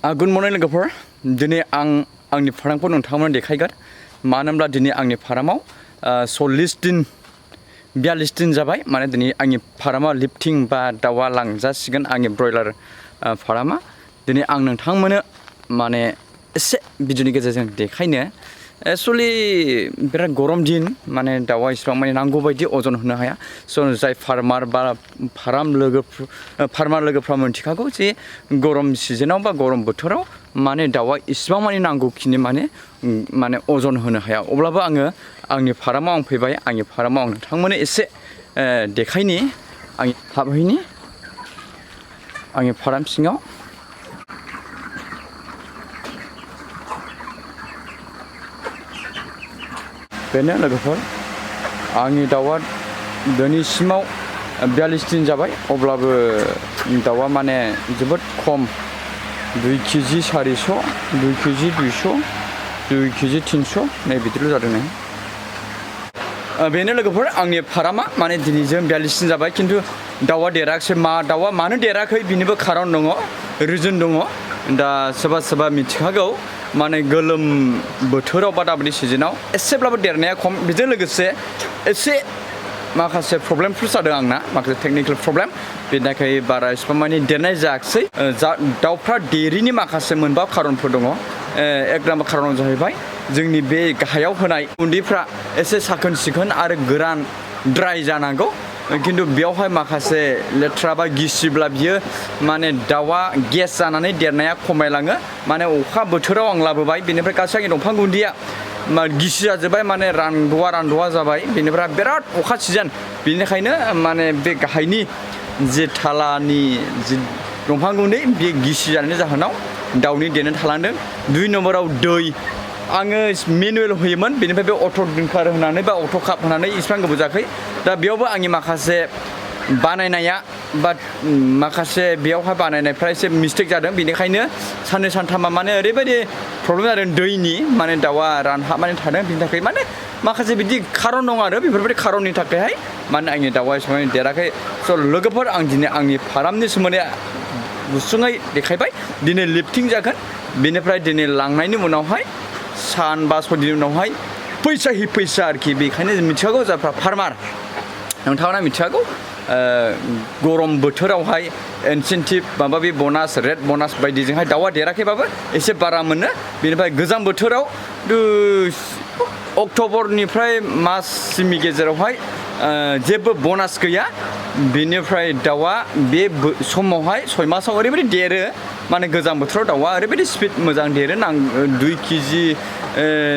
Good morning लोगोफोर दिनै आंनि फारामखौ नोंथांमोननो देखायगोन मानो होनब्ला दिनै आंनि फारामाव 40 दिन 42 दिन जाबाय माने दिनै आंनि फारामा लिफ्टिं बा दावा लांजासिगोन आंनि ब्रयलार फारामा दिनै आं नोंथांमोननो माने एसे भिडिअनि गेजेरजों देखायनो एक्चुअली बिराद गरम दिन माने दावा इसेबां माने नांगौ बायदि अजन होनो हाया स' जाय फार्मार बा फार्मार लोगोफ्रा मिथिखागौ जे गरम सिजनाव बा गरम बोथोराव माने दावा इसेबां माने नांगौखिनि माने अजन होनो हाया अब्लाबो आङो आंनि फारामाव आं फैबाय आंनि फारामाव आं नोंथांमोननो एसे देखायनि आंनि हाबहैनि आंनि फाराम सिङाव बेनो लोगोफोर आंनि दावा दिनैसिमाव 42 दिन जाबाय अब्लाबो दावा माने जोबोद खम 2 केजि 400 2 केजि 200 2 केजि 300 नै बिदिल' जादों नै बेनो लोगोफोर आंनि फारामा माने दिनैजों 42 दिन जाबाय खिन्थु दावा देराखै दावा मानो देराखै बिनिबो खारन दङ रिजन दङ दा सोरबा मिथिखागौ माने गोलोम बोथोराव बा दाबायदि सिजनाव एसेब्लाबो देरनाया खम बेजों लोगोसे एसे माखासे प्रब्लेमफोर जादों आंना माखासे टेकनिकेल प्रब्लेम बेनि थाखाय बारा इसिबां माने देरनाय जायाखिसै दाउफ्रा देरिनि माखासे मोनबा खारनफोर दङ एक नाम्बार खारनाव जाहैबाय जोंनि बे गाहायाव होनाय गुन्दैफ्रा एसे साखोन सिखोन आरो गोरान ड्राइ जानांगौ खिन्थु बेयावहाय माखासे लेथ्रा बा गिसिब्ला बियो माने दावा गेस जानानै देरनाया खमायलाङो माने अखा बोथोराव आं लाबोबाय बेनिफ्राय गासै आंनि दंफां गुन्दैया गिसि जाजोब्बाय माने रानदवा जाबाय बेनिफ्राय बिराद अखा सिजोन बेनिखायनो माने बे गाहायनि जे थालानि जि दंफां गुन्दै बे गिसि जानायनि जाहोनाव दाउनि देरनो थालांदों 2 नम्बराव दै आङो मेनुवेल होयोमोन बेनिफ्राय बे अट' ड्रिंकार होनानै बा अट' काप होनानै इसिबां गोबाव जायाखै दा बेयावबो आंनि माखासे बानायनाया बा माखासे बेयावहाय बानायनायफ्रा एसे मिस्टेक जादों बेनिखायनो साननै सानथामा माने ओरैबायदि प्रब्लेम जादों दैनि माने दाउआ रानहाबनानै थादों बिनि थाखाय माने माखासे बिदि खारन दं आरो बेफोरबायदि खारननि थाखायहाय माने आंनि दाउआ एसेबां देराखै स' लोगोफोर आं दिनै आंनि फारामनि सोमोन्दै गुसुङै देखायबाय दिनै लिफ्टिं जागोन बेनिफ्राय दिनै लांनायनि उनावहाय सान बा 6 दिननि उनावहाय फैसा आरोखि बेखायनो मिथिखागौ जायफ्रा फार्मार नोंथाङा मिथिखागौ गरम बोथोरावहाय इनसेन्टिभ माबा बे बनास रेड बनास बायदिजोंहाय दाउआ देराखैबाबो एसे बारा मोनो बेनिफ्राय गोजां बोथोराव अक्ट'बरनिफ्राय मार्चसिमनि गेजेरावहाय जेबो बनास गैया बेनिफ्राय दाउआ बे समावहाय 6 मासाव ओरैबायदि देरो माने गोजां बोथोराव दाउआ ओरैबायदि स्पिड मोजां देरो 2 केजि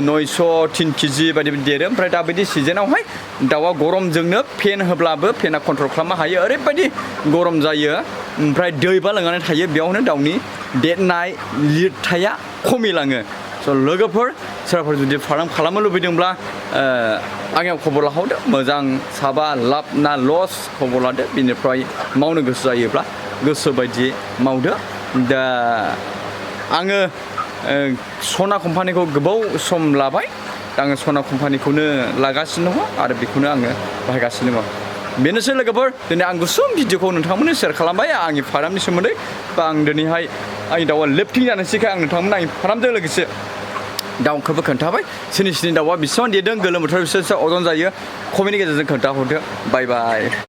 900 3 केजि बायदि देरो ओमफ्राय दाबायदि सिजनावहाय दाउआ गरमजोंनो फेन होब्लाबो फेना कन्ट्रल खालामनो हायो ओरैबायदि गरम जायो ओमफ्राय दैबा लोंनानै थायो बेयावनो दाउनि देरनाय लिरथाया खमिलाङो स' लोगोफोर सोरबाफोर जुदि फार्म खालामनो लुबैदोंब्ला आंनियाव खबर लाहरदो मोजां साबा लाब ना लस खबर लादो बिनिफ्राय मावनो गोसो जायोब्ला गोसो बायदि मावदो दा आङो सना कम्पानिखौ गोबाव सम लाबाय दा आङो सना कम्पानिखौनो लागासिनो दङ आरो बेखौनो आङो बाहायगासिनो दङ बेनोसै लोगोफोर दिनै आं गुसुं भिडिअखौ नोंथांमोननो शेयार खालामबाय आंनि फार्मनि सोमोन्दै बा आं दिनैहाय आंनि दाउआ लिफ्टिं जानोसैखाय आं नोंथांमोननो आंनि फार्मजों लोगोसे दाउखौबो खोन्थाबाय सोरनि दाउआ बेसेबां देरदों गोलोम बोथोराव बेसेबां अजन जायो कमेन्टनि गेजेरजों खोन्थाहरदो बाय बाय